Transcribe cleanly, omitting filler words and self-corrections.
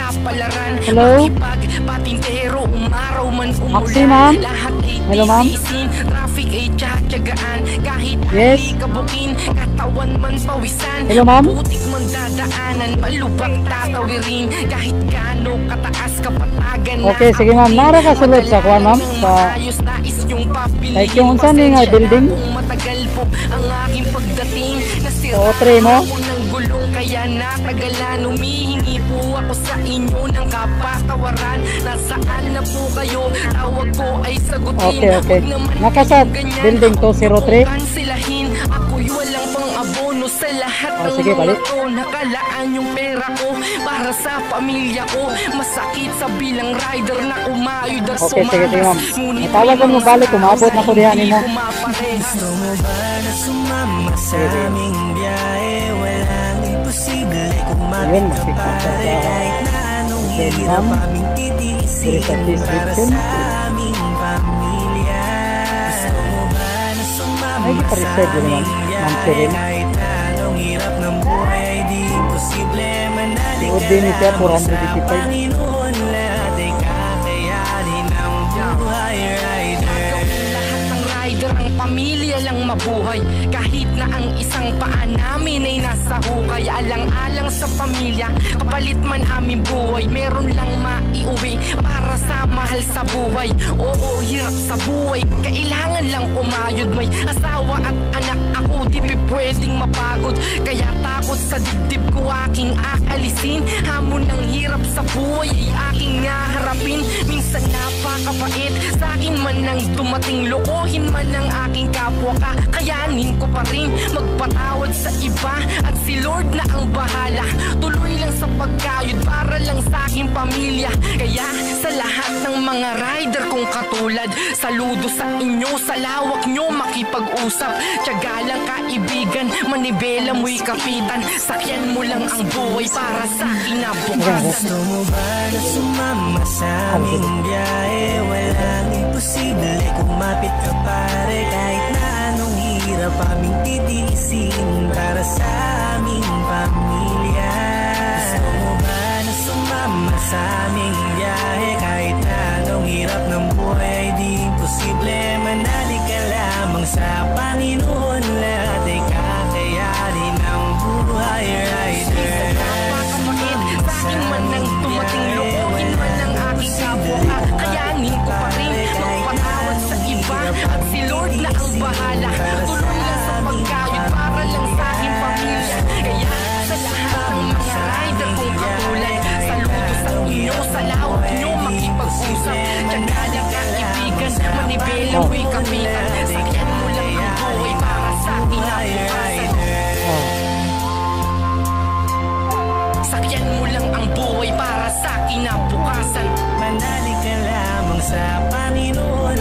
Kapalaran. Hello? Makipagpatintero, umaraw man Maxi, umulan. Ma'am? Lahat ay Hello, ma'am? Titiisin. Traffic ay tiyatyagaan. Kahit Yes? alikabukin, katawan man pawisan. Hello, ma'am? Putik man dadaanan, malubak tatawirin. Kahit gaano kataas kapatagan na Okay, sige, ma'am. abutin. Nara ka sulod sa kuwan, ma'am? Ng maayos nais niyong pabilihin. Like yung unsa ni nga Pasensya na building? kung matagal po ang aking pagdating. Nasira Sa O3 mo? ako ng gulong kaya natagalan. Humihingi po ako sa inyo ng kapatawaran. Nasaan na po kayo? Tawag ko ay sagutin. Okay. Huwag naman Naka sa kayong ganyan. Building 203? Huwag kansilahin. Ako'y walang pang-abono sa lahat Oh, ng sige, mga balik. to. Nakalaan yung pera ko para sa pamilya ko. Masakit sa bilang rider na kumayod at Okay, sige, sige, ma'am. sumalas. Ngunit Tawag ko may mo mga balik, umabot na ko diha tao sa nimo. hindi pumaparehas. Gusto mo ba na sumama sa Sige, sige. Aming biyahe? Walang imposible. Kumapit Ayun, ka makikita pare. sa Kahit na anong Then, hirap ma'am, aming titiisin there is a para description. Sa aming pamilya. Gusto mo ba na sumama Ay, sa pa-reserve yun naman, aming ma'am biyahe? Cheryl. Kahit na anong hirap ng buhay ay di imposible. Manalig Tiod ka din siya, lamang sa 485. Panginoon. Lahat ay kakayanin ng buhay, rider. Gawin lahat ng rider, ang pamilya lang mabuhay. Kahit na ang isang paa namin ay nasa hukay. Alang-alang sa pamilya, kapalit man aming buhay, meron lang maiuwi para sa mahal sa buhay. Oo, hirap sa buhay, kailangan lang kumayod. May asawa at anak ako, di pwedeng mapagod. Kaya takot sa dibdib ko aking aalisin. Hamon ng hirap sa buhay ay aking haharapin. Minsan napakapait sa akin man ang dumating. Lokohin man ang aking kapwa, kakayanin ko pa rin magpatawad sa iba at si Lord na ang bahala. Tuloy lang sa pagkayod para lang sa aking pamilya. Kaya sa lahat ng mga rider kong katulad, saludo sa inyo, sa lawak nyo makipag-usap. Tiyaga lang, kaibigan, manibela mo'y kapitan. Sakyan mo lang ang buhay para sa kinabukasan. Gusto mo ba na sumama sa aming biyahe? Walang imposible. Kumapit ka pare. Kahit na anong hirap aming titiisin para sa aming pamilya. Gusto mo ba na sumama sa aming biyahe? Kahit na anong hirap ng buhay ay di imposible. Manalig ka lamang sa Panginoon. Lahat ay kakayanin ng buhay, rider. Napakapait sa akin man ang dumating. Lokohin man ang aking kapwa, kakayanin ko pa rin magpatawad sa iba at si Lord na ang bahala. Tuloy lang sa pagkayod para lang sa aking pamilya. Kaya sa lahat ng mga rider kong katulad, saludo sa inyo, sa lawak nyo makipag-usap. Tiyaga lang, kaibigan, manibela mo'y kapitan. Sakyan mo lang ang buhay para sa kinabukasan. Oh. Sakyan mo lang ang buhay para sa kinabukasan. Manalig ka lamang sa Panginoon.